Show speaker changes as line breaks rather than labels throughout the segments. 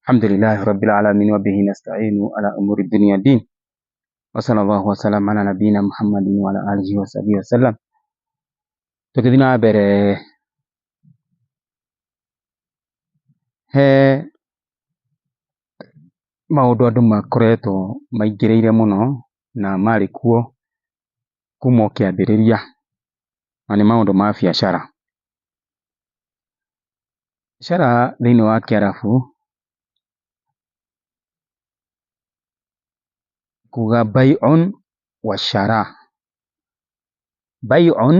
Alhamdulillahi rabbil alamin wa bihi nasta'inu ala umuri dunya din wa sallallahu wa sallam ala nabiyina Muhammadin wa ala alihi wa sahbihi wa sallam. Tũgĩthiĩ na mbere, he maũndũ andũ makoretwo maingĩrĩire mũno na marĩ kuo kuma o kĩambĩrĩria, na nĩ maũndũ ma biacara. Biacara thĩiniĩ wa kĩarabu kuga baiun wa shara. Baiun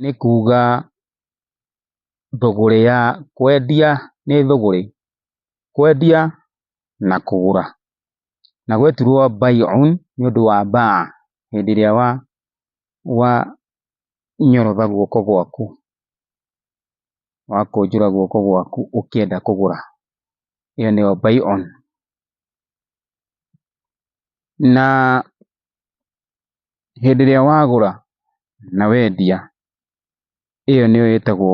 nĩ kuga thũgũrĩ ya kwendia nĩ thũgũrĩ, kwendia na kũgũra. Na gwetirwo baiun nĩ ũndũ wa baa, hĩndĩ ĩrĩa wanyorotha guoko gwaku, wakũnjũra guoko gwaku ũkĩenda kũgũra, ĩyo nĩyo baiun. Na hĩndĩ ĩrĩa wagũra na wendia, ĩyo nĩyo ĩtagwo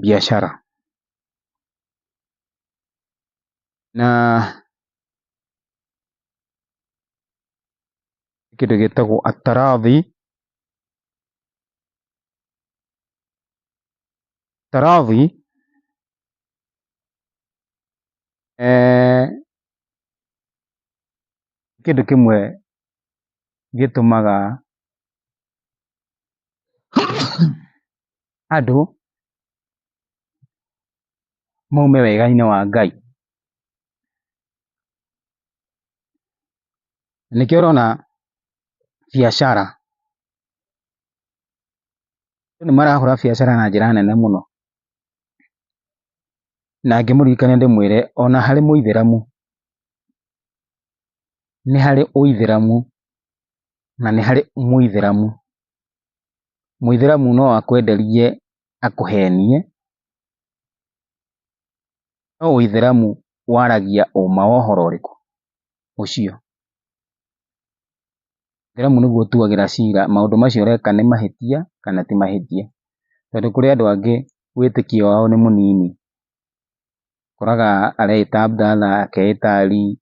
biacara. Na kĩndũ gĩtagwo atarathi. Tarathi kĩndũ kĩmwe gĩtũmaga andũ maume wega-inĩ wa Ngai. Nĩkĩo ũrona biacara, andũ nĩ marahũra biacara na njĩra nene mũno. Na ngĩmũririkania ndĩmwĩre ona harĩ mũithĩramu, nĩ harĩ ũithĩramu na nĩ harĩ mũithĩramu. Mũithĩramu no akwenderie akũhenie, no ũithĩramu waragia ũma wa ũhoro ũrĩkũ? Ũcio. Ũithĩramu nĩguo ũtuagĩra cira maũndũ macio ũreka nĩ mahĩtia kana ti mahĩtia. Tondũ kũrĩ andũ angĩ wĩtĩkio wao nĩ mũnini. Ũkoraga areĩta Abdallah, akeĩta Ali,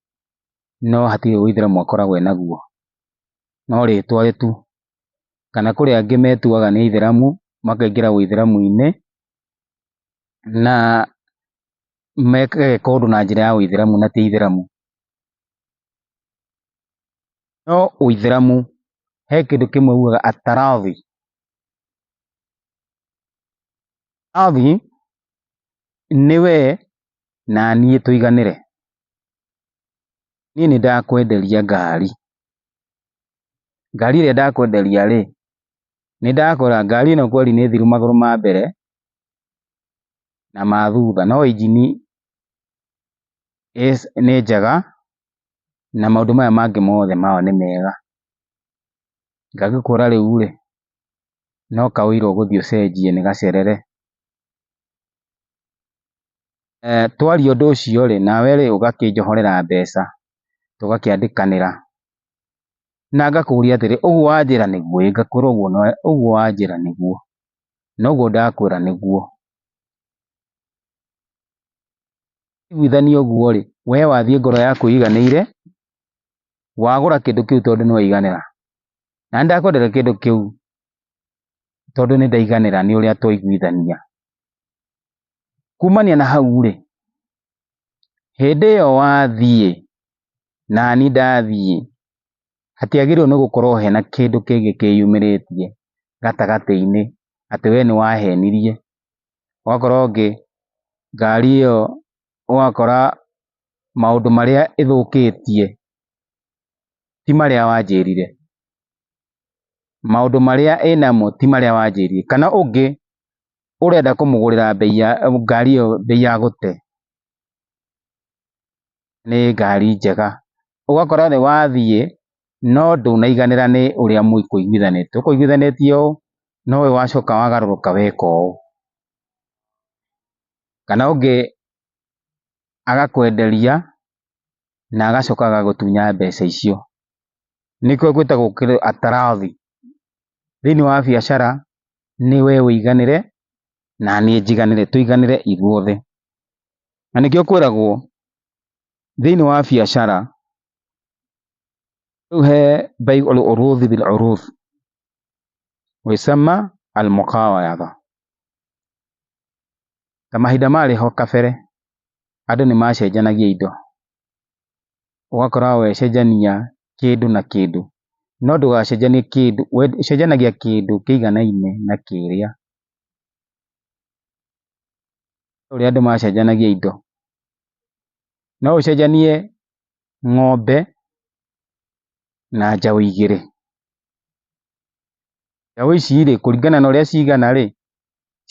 no hatirĩ ũithĩramu akoragwo enaguo. No rĩtwa tu. Kana kũrĩ angĩ metuaga nĩ aithĩramu, makaingĩra ũithĩramu-inĩ na mageka ũndũ na njĩra ya ũithĩramu na ti aithĩramu. No ũithĩramu he kĩndũ kĩmwe ugaga atarathi. Tarathi nĩ we na niĩ tũiganĩre. Niĩ nĩ ndakwenderia ngari. Ngari ĩrĩa ndakwenderia rĩ, nĩ ndakwĩra ngari ĩno kweli nĩ thiru magũrũ ma mbere na ma thutha, no injini nĩ njega na maũndũ maya mangĩ mothe mayo nĩ mega. Ngagĩkwĩra rĩu rĩ, no kaũiro ũgũthiĩ ũcenjie nĩ gacerere. Twaria ũndũ ũcio rĩ, nawe rĩ ũgakĩnjohorera mbeca, tũgakĩandĩkanĩra. Na ngakũria atĩrĩ, ũguo wanjĩra nĩguo? Ĩ ngakwĩra ũguo wanjĩra nĩguo, na ũguo ndakwĩra nĩguo. Iguithania ũguo rĩ, we wathiĩ ngoro yaku ĩiganĩire, wagũra kĩndũ kĩu tondũ nĩ waiganĩra. Na nĩ ndakwenderia kĩndũ kĩu tondũ nĩ ndaiganĩra nĩ ũrĩa twaiguithania. Kumania na hau rĩ, hĩndĩ ĩyo wathiĩ nani ndathiĩ, hatiagĩrĩirwo nĩ gũkorwo hena kĩndũ kĩngĩ kĩyumĩrĩtie gatagatĩ-inĩ atĩ we nĩ wahenirie. Ũgakora ũngĩ ngari ĩyo ũgakora maũndũ marĩa ĩthũkĩtie ti marĩa wanjĩrire. Maũndũ marĩa ĩnamo ti marĩa wanjĩrire. Kana ũngĩ ũrenda kũmũgũrĩra bei ya ngari ĩyo bei ya gũte. Nĩ ngari njega. Ũgakora nĩ wathiĩ no ndũnaiganĩra nĩ ũrĩa mũkũiguithanĩtie. Ũkũiguithanĩtie ũũ, no we wacoka wagarũrũka weka ũũ. Kana ũngĩ agakwenderia na agacoka agagũtunya mbeca icio. Nĩkĩo gwĩtagwo atarathi. Thĩinĩ wa biacara nĩ we ũiganĩre na niĩ njiganĩre, tũiganĩre ithuothe. Na nĩkĩo kwĩragwo thĩinĩ wa biacara rĩu he bai'ul urudhi bil urudh wĩsama al muqawayadha. Ta mahinda marĩ ho kabere andũ nĩ macenjanagia indo, ũgakora wecenjania kĩndũ na kĩndũ, no ndũgacenjanie kĩndũ, cenjanagia kĩndũ kĩiganaine na kĩrĩa. Ũrĩa andũ macenjanagia indo, no ũcenjanie ng'ombe na njaũ igĩrĩ. Njaũ ici rĩ, kũringana na ũrĩa cigana rĩ,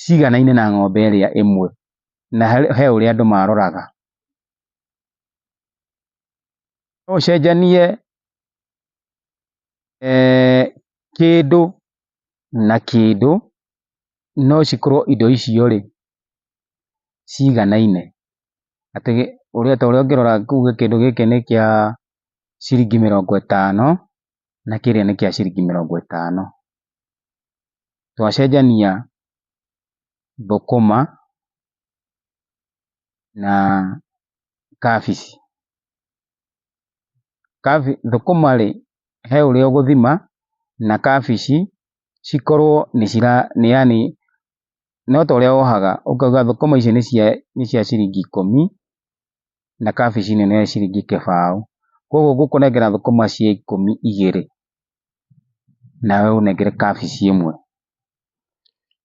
ciganaine na ng'ombe ĩrĩa ĩmwe, na he ũrĩa andũ maroraga. No ũcenjanie kĩndũ na kĩndũ, no cikorwo indo icio rĩ, ciganaine. Atĩ ũrĩa ta ũrĩa ũngĩrora uge kĩndũ gĩkĩ nĩ kĩa ciringi mĩrongo ĩtano, na kĩrĩa nĩ kĩa ciringi mĩrongo ĩtano. Twacenjania thũkũma na kabici. Thũkũma rĩ, he ũrĩa ũgũthima na kabici cikorwo nĩ cira, yaani no ta ũrĩa wohaga ũkauga thũkũma ici nĩ cia ciringi ikũmi na kabici ĩno nĩ ya ciringi kĩbaũ. Koguo ngũkũnengera thũkũma cia ikũmi igĩrĩ nawe ũnengere kabici ĩmwe.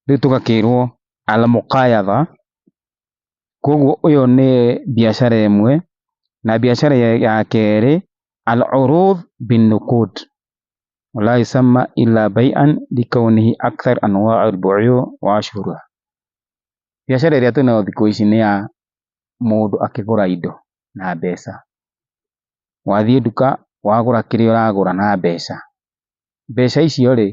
Rĩu tũgakĩrwo al muqayadha, koguo ũyũ nĩ biacara ĩmwe, na biacara ya kerĩ al urudh bin nuqud wala yusamma illa bai'an likaunihi akthar anwa' al buyu wa ashhuruha. Biacara ĩrĩa twĩnayo thikũ ici nĩ ya mũndũ akĩgũra indo na mbeca. Wathiĩ nduka wagũra kĩrĩa ũragũra na mbeca. Mbeca icio rĩ,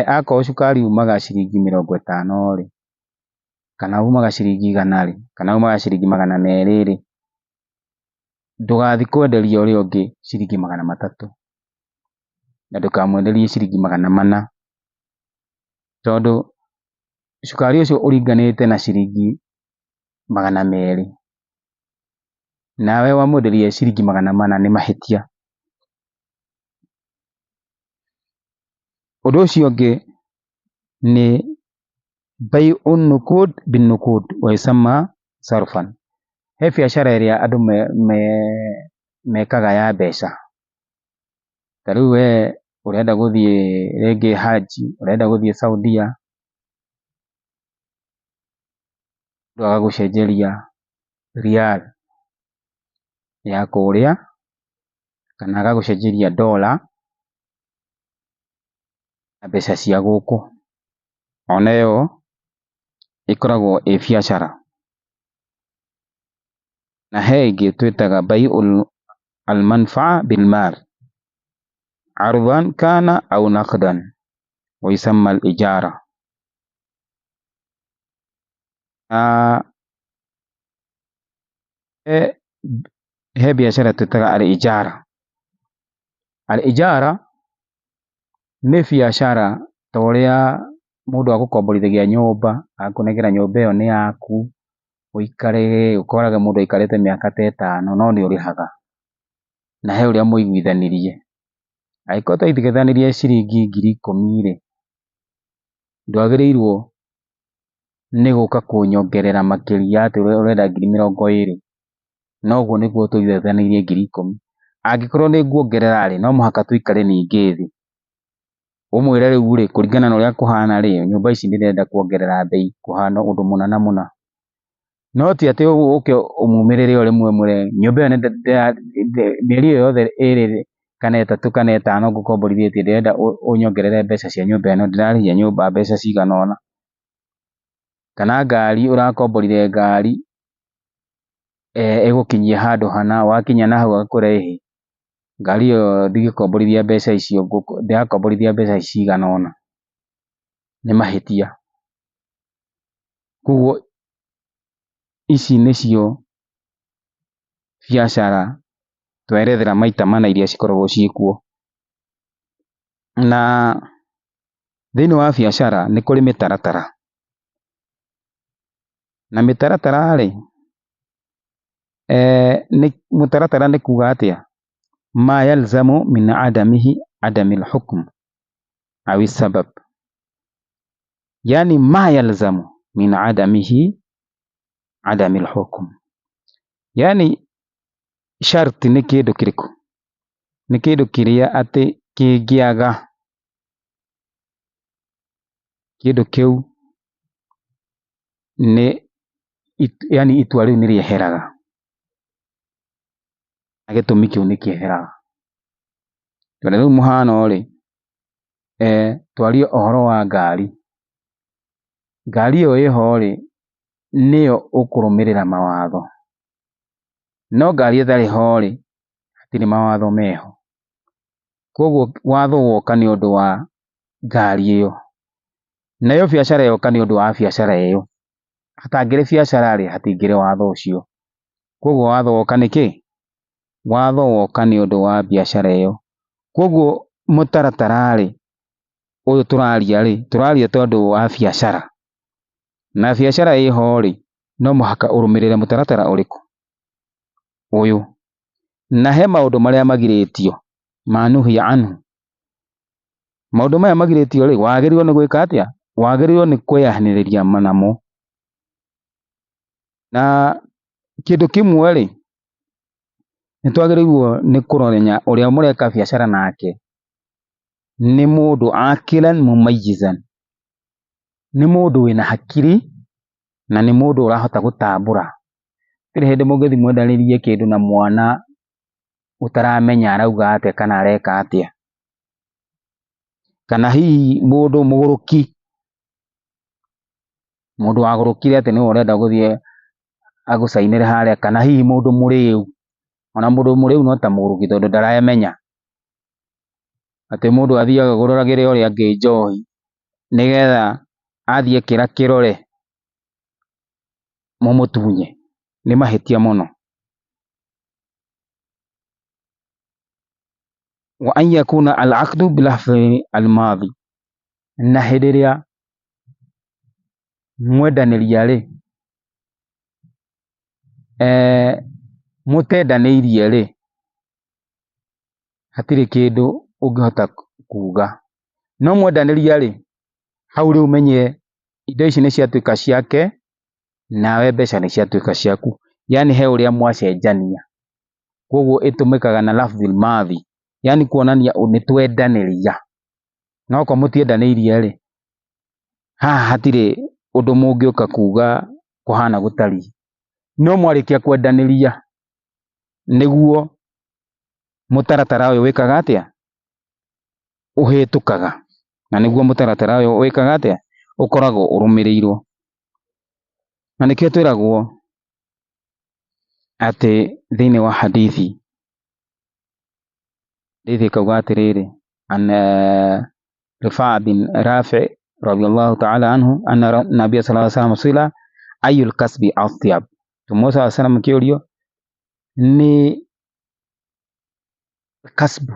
akorwo cukari umaga ciringi mĩrongo ĩtano rĩ, kana umaga ciringi igana rĩ, kana umaga ciringi magana merĩ rĩ, ndũgathiĩ kwenderia ũrĩa ũngĩ ciringi magana matatũ, na ndũkamwenderie ciringi magana mana, tondũ cukari ũcio ũringanĩte na ciringi magana merĩ, nawe wamwenderia ciringi magana mana nĩ mahĩtia. Ũndũ ũcio ũngĩ nĩ bai'u nuqud bin nuqud wa yusamma sarfan. He biacara ĩrĩa andũ mekaga ya mbeca. Ta rĩu we ũrenda gũthiĩ rĩngĩ Haji, ũrenda gũthiĩ Saudia, mũndũ agagũcenjeria riyal ya kũrĩa kana agagũcenjeria dollar na mbeca cia gũkũ. Ona ĩyo ĩkoragwo ĩ biacara. Na he ĩngĩ twĩtaga bai'ul almanfaa bilmal ardan kana au naqdan wa yusamma al ijara. Na he biacara twĩtaga al ijara. Al ijara nĩ biacara ta ũrĩa mũndũ agũkomborithagia nyũmba, agakũnengera nyũmba ĩyo nĩ yaku, ũikare, ũkoraga mũndũ aikarĩte mĩaka ta ĩtano no nĩ ũrĩhaga. Na he ũrĩa mũiguithanirie. Angĩkorwo twaiguithanirie ciringi ngiri ikũmi rĩ, ndwagĩrĩirwo nĩ gũka kũnyongerera makĩria atĩ ũrenda ngiri mĩrongo ĩrĩ. No ũguo nĩguo tũiguithanĩirie ngiri ikũmi. Angĩkorwo nĩ nguongerera rĩ, no mũhaka tũikare ningĩ thĩ. Ũmwĩre rĩu rĩ, kũringana na ũrĩa kũhana rĩ, nyũmba ici ndĩrenda kuongerera mbei kũhana ũndũ mũna na mũna. No ti atĩ ũke ũmumĩrĩre o rĩmwe ũmwĩre nyũmba ĩyo mĩeri ĩyo yothe ĩrĩ kana ĩtatũ kana ĩtano ngũkomborithĩtie ndĩrenda ũnyongerere mbeca cia nyũmba ĩno, ndĩrarĩhia nyũmba mbeca cigana ũna. Kana ngari ũrakomborire ngari ĩgũkinyie handũ hana, wakinya na hau agakwĩra ĩhĩ, ngari ĩyo ndingĩkomborithia mbeca icio, ndĩrakomborithia mbeca cigana ũna. Nĩ mahĩtia. Koguo ici nĩcio biacara twerethera maita mana iria cikoragwo ciĩkuo. Na thĩinĩ wa biacara nĩ kũrĩ mĩtaratara. Na mĩtaratara rĩ, Nĩ mũtaratara nĩ kuga atĩa? Ma yalzamu min adamihi adami lhukm awi sabab, yani ma yalzamu min adamihi adami lhukm, yani sharti nĩ kĩndũ kĩrĩkũ? Nĩ kĩndũ kĩrĩa atĩ kĩngĩaga kĩndũ kĩu nĩ yani itua rĩu nĩ rĩeheraga na gĩtũmi kĩu nĩ kĩeheraga. Tondũ rĩu mũhano rĩ, twarie ũhoro wa ngari, ngari ĩyo ĩho rĩ, nĩyo ũkũrũmĩrĩra mawatho, no ngari ĩtarĩ ho rĩ, hatirĩ mawatho meho. Koguo watho woka nĩ ũndũ wa ngari ĩyo, nayo biacara yoka nĩ ũndũ wa biacara ĩyo. Hatangĩrĩ biacara rĩ, hatingĩrĩ watho ũcio. Koguo watho woka nĩ kĩ? Watho woka nĩ ũndũ wa biacara ĩyo. Koguo mũtaratara rĩ, ũyũ tũraria rĩ, tũraria tondũ wa biacara. Na biacara ĩho rĩ, no mũhaka ũrũmĩrĩre mũtaratara ũrĩkũ? Ũyũ. Na he maũndũ marĩa magirĩtio, manuhiya anhu. Maũndũ maya magirĩtio rĩ, wagĩrĩirwo nĩ gwĩka atĩa? Wagĩrĩirwo nĩ kwĩyahanĩrĩria namo. Na kĩndũ kĩmwe rĩ, nĩ twagĩrĩirwo nĩ kũrorenya ũrĩa mũreka biacara nake nĩ mũndũ akilan mumayizan, nĩ mũndũ wĩna hakiri na nĩ mũndũ ũrahota gũtambũra. Gũtirĩ hĩndĩ mũngĩthiĩ mwendanĩrie kĩndũ na mwana ũtaramenya arauga atĩa kana areka atĩa, kana hihi mũndũ mũgũrũki, mũndũ wagũrũkire atĩ nĩwe ũrenda gũthiĩ agũcainĩre harĩa, kana hihi mũndũ mũrĩu. Ona mũndũ mũrĩu no ta mũgũrũki tondũ ndaremenya. Atĩ mũndũ athiaga agũragĩre ũrĩa angĩ njohi nĩgetha athiĩ ekĩra kĩrore mũmũtunye. Nĩ mahĩtia mũno. Wa an yakuna al-aqdu bilafdhi al-madhi, na hĩndĩ ĩrĩa mwendanĩria rĩ, mũtendanĩirie rĩ, hatirĩ kĩndũ ũngĩhota kuga. No mwendanĩria rĩ, hau rĩu menye indo ici nĩ ciatuĩka ciake nawe mbeca nĩ ciatuĩka ciaku, yani he ũrĩa mwacenjania. Koguo ĩtũmĩkaga na lafdhi madhi, yani kuonania nĩ twendanĩria. No okorwo mũtiendanĩirie rĩ, haha hatirĩ ũndũ mũngĩũka kuga kũhana gũtariĩ. No mwarĩkia kwendanĩria nĩguo mũtaratara ũyũ wĩkaga atĩa? Ũhĩtũkaga. Na nĩguo mũtaratara ũyũ wĩkaga atĩa? Ũkoragwo ũrũmĩrĩirwo. Na nĩkĩo twĩragwo atĩ thĩinĩ wa hadithi, hadithi ĩkauga atĩrĩrĩ, an Rifaa bin Rafi radhiallahu ta'ala anhu anna nabia sallallahu alaihi wasallam suila ayul kasbi atyab. Mtume sallallahu alaihi wasallam akĩũrio nĩ kasbu,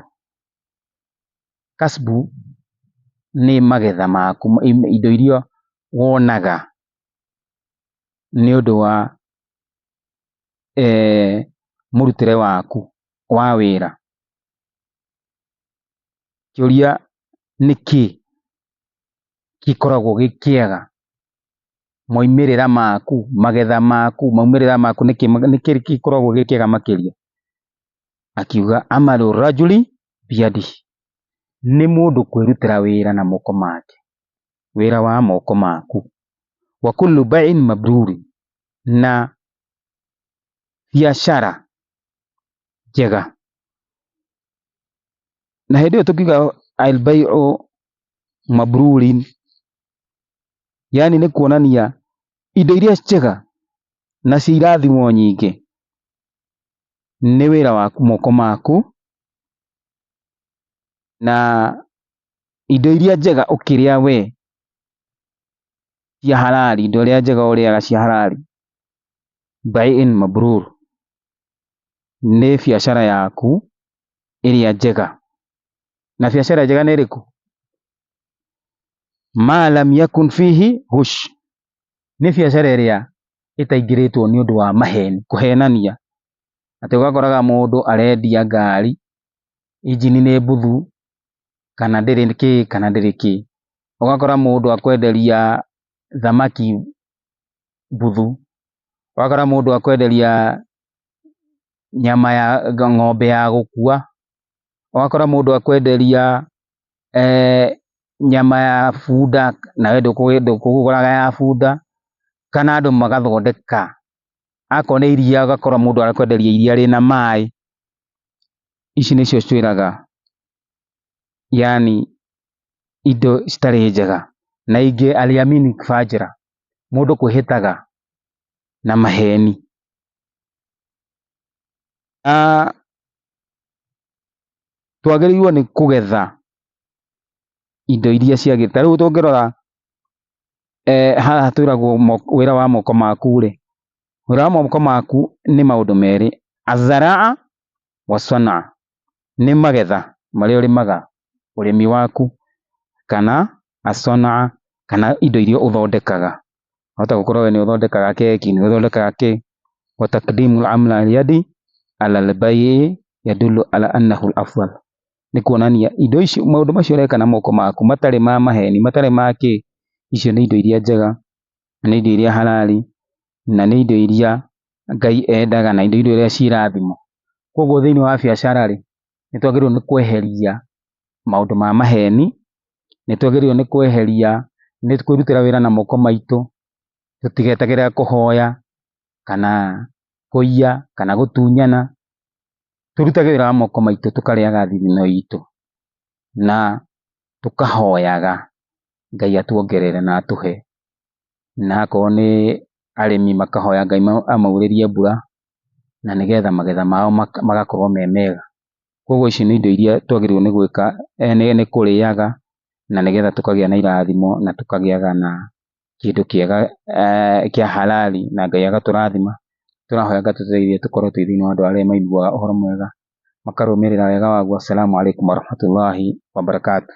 kasbu nĩ magetha maku, indo iria wonaga nĩ ũndũ wa mũrutĩre waku wa wĩra. Kĩũria nĩ kĩ gĩkoragwo gĩ kĩega, moimĩrĩra maku, magetha maku, maumĩrĩra maku nĩkĩ gĩkoragwo gĩ kĩega makĩria? Akiuga amalu rajuli biyadihi, nĩ mũndũ kwĩrutĩra wĩra na moko make, wĩra wa moko maku. Wa kullu bai'in mabruri, na biacara njega. Na hĩndĩ ĩyo tũkiuga albai'u mabrurin, yani nĩ kuonania indo iria njega na cia irathimo nyingĩ nĩ wĩra wa moko maku, na indo iria njega ũkĩrĩa we cia halali, indo iria njega ũrĩaga cia halali, bai'in mabrur, nĩ biacara yaku ĩrĩa njega. Na biacara njega nĩ ĩrĩkũ? Ma lam yakun fihi ghush, nĩ biacara ĩrĩa ĩtaingĩrĩtwo nĩ ũndũ wa maheni, kũhenania. Atĩ ũgakoraga mũndũ arendia ngari, injini nĩ mbuthu, kana ndĩrĩ kĩ kana ndĩrĩ kĩ. Ũgakora mũndũ akwenderia thamaki mbuthu, ũgakora mũndũ akwenderia nyama ya ng'ombe ya gũkua, ũgakora mũndũ akwenderia nyama ya bunda nawe ndũkũgũraga ya bunda, kana andũ magathondeka, akorwo nĩ iria ũgakora mũndũ arakwenderia iria rĩna maĩ. Ici nĩcio twĩraga yaani indo citarĩ njega. Na ingĩ al-yaminu fajira, mũndũ kwĩhĩtaga na maheni. Twagĩrĩirwo nĩ kũgetha indo iria ciagĩrĩire. Ta rĩu tũngĩrora haha twĩragwo wĩra wa moko maku rĩ, wĩra wa moko maku nĩ maũndũ merĩ, azaraa wa sanaa, nĩ magetha marĩa ũrĩmaga, ũrĩmi waku, kana asanaa, kana indo iria ũthondekaga. Wahota gũkorwo we nĩ ũthondekaga keki, nĩ ũthondekaga kĩ, wa takdimu al-amali al-yadi ala al-bay'i yadullu ala annahu al-afdal. Nĩ kuonania indo icio, maũndũ macio ũreka na moko maku matarĩ ma maheni, matarĩ ma kĩ, icio nĩ indo iria njega, na nĩ indo iria halali, na nĩ indo iria Ngai endaga, na indo iria ciĩ irathimo. Koguo thĩinĩ wa biacara rĩ, nĩ twagĩrĩirwo nĩ kweheria maũndũ ma maheni, nĩ twagĩrĩirwo nĩ kweheria, nĩ kwĩrutĩra wĩra na moko maitũ, tũtigetagĩre kũhoya, kana kũiya, kana gũtunyana, tũrutage wĩra wa moko maitũ tũkarĩaga thithino itũ, na tũkahoyaga Ngai atuongerere na atũhe, na akorwo nĩ arĩmi makahoya Ngai amaurĩrie mbura, na nĩgetha magetha mao magakorwo me mega. Koguo ici nĩ indo iria twagĩrĩirwo nĩ gwĩka, nĩ kũrĩaga, na nĩgetha tũkagĩa na irathimo na tũkagĩaga na kĩndũ kĩega kĩa halali na Ngai agatũrathima. Tũrahoya Ngai atũteithie tũkorwo twĩ thĩinĩ wa andũ arĩa maiguaga ũhoro mwega, makarũmĩrĩra wega waguo. Assalamu alaikum warahmatullahi wabarakatuh.